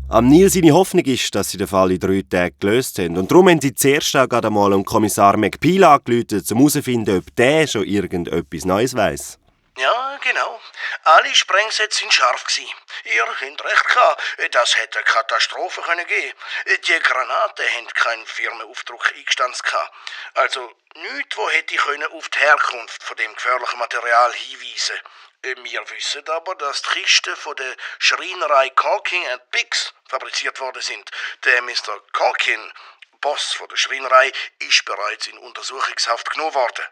Am Neil seine Hoffnung ist, dass sie den Fall in 3 Tagen gelöst haben. Und darum haben sie zuerst auch gerade einmal an Kommissar McPeel angerufen, um herauszufinden, ob der schon irgendetwas Neues weiss. Ja, genau. Alle Sprengsätze sind scharf gsi. Ihr habt recht gehabt. Das hätte eine Katastrophe können geben. Die Granaten haben keinen Firmenaufdruck eingestanzt gehabt. Also nichts, wo hätte können auf die Herkunft von dem gefährlichen Material hinweisen. Wir wissen aber, dass die Kisten von der Schreinerei Corking Biggs fabriziert worden sind. Der Mr. Corkin, Boss von der Schreinerei, ist bereits in Untersuchungshaft genommen worden.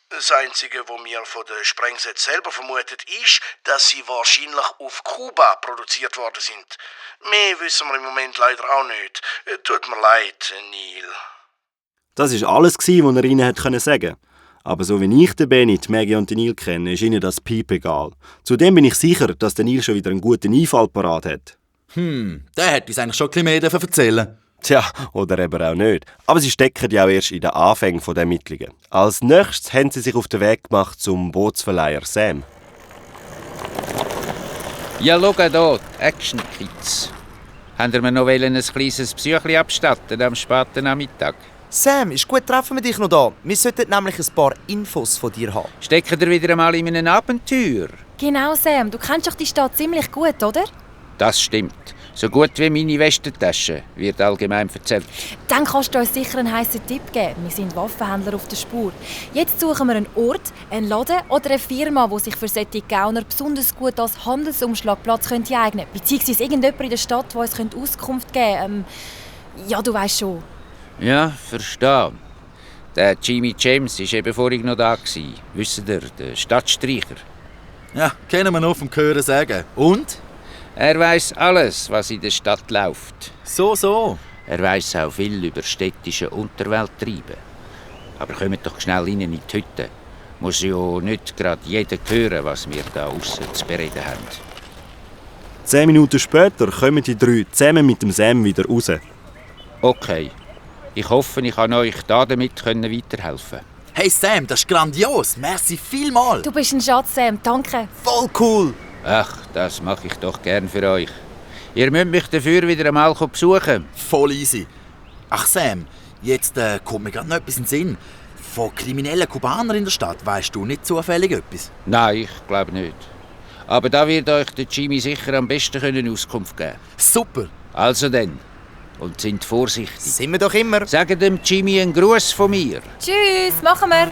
Das Einzige, was wir von den Sprengsätzen selber vermutet, ist, dass sie wahrscheinlich auf Kuba produziert worden sind. Mehr wissen wir im Moment leider auch nicht. Tut mir leid, Neil. Das war alles, was er ihnen sagen konnte. Aber so wie ich den Benny, die Maggie und den Neil kenne, ist ihnen das piep egal. Zudem bin ich sicher, dass der Neil schon wieder einen guten Einfall parat hat. Der hätte uns eigentlich schon ein bisschen mehr erzählen. Tja, oder eben auch nicht. Aber sie stecken ja auch erst in den Anfängen der Ermittlungen. Als nächstes haben sie sich auf den Weg gemacht zum Bootsverleiher Sam. Ja, schau hier, Action Kids. Habt ihr mir noch ein kleines Psychli abstatten am späten Nachmittag? Sam, ist gut, treffen wir dich noch da. Wir sollten nämlich ein paar Infos von dir haben. Steckt ihr wieder einmal in einem Abenteuer? Genau, Sam. Du kennst doch die Stadt ziemlich gut, oder? Das stimmt. So gut wie meine Westentasche, wird allgemein erzählt. Dann kannst du uns sicher einen heissen Tipp geben. Wir sind Waffenhändler auf der Spur. Jetzt suchen wir einen Ort, einen Laden oder eine Firma, die sich für solche Gauner besonders gut als Handelsumschlagplatz könnte eignen könnte. Beziehungsweise irgendjemand in der Stadt, der uns Auskunft geben könnte. Ja, du weißt schon. Ja, verstehe. Der Jimmy James war eben vorhin noch da. Wisst ihr, der Stadtstreicher. Ja, kennen wir noch vom Hören sagen. Und? Er weiss alles, was in der Stadt läuft. So. Er weiss auch viel über städtische Unterwelttreiben. Aber kommt doch schnell rein in die Hütte. Muss ja nicht gerade jeder hören, was wir da aussen zu bereden haben. 10 Minuten später kommen die 3 zusammen mit dem Sam wieder raus. Okay. Ich hoffe, ich kann euch damit weiterhelfen. Hey Sam, das ist grandios. Merci vielmals. Du bist ein Schatz, Sam. Danke. Voll cool. Ach, das mache ich doch gern für euch. Ihr müsst mich dafür wieder einmal besuchen. Voll easy. Ach Sam, jetzt kommt mir gerade noch etwas in den Sinn. Von kriminellen Kubanern in der Stadt weisst du nicht zufällig etwas? Nein, ich glaube nicht. Aber da wird euch der Jimmy sicher am besten Auskunft geben. Super. Also dann. Und sind vorsichtig. Sind wir doch immer. Sagt dem Jimmy einen Gruß von mir. Tschüss, machen wir.